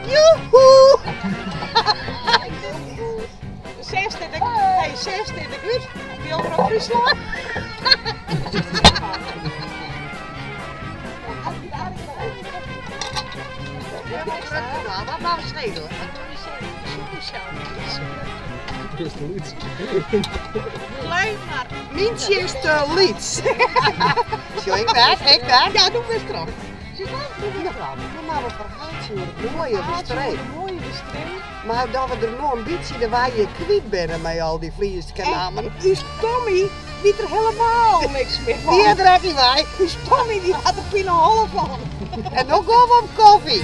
Joehoe! Seachst dit ek, hey, seachst dit ek út? By Omrop Fryslân? Wat mag schelen? Klein maar. Mientsje is te lyts. Sjoch, ik weet, ik weet. Ja, doe bist erop. Doe bist erop. Doe maar een ferhaaltsje oer it moaie De Streek. Moaie De Streek. Mar dat we der no in bytsje de wei kwyt binne mei al dy Fryske nammen. Us Tommy wit der helemaal niks mear fan. Dy hat der ek yn wei. Us Tommy dy hat der pineholle fan. En no gean we op koffie.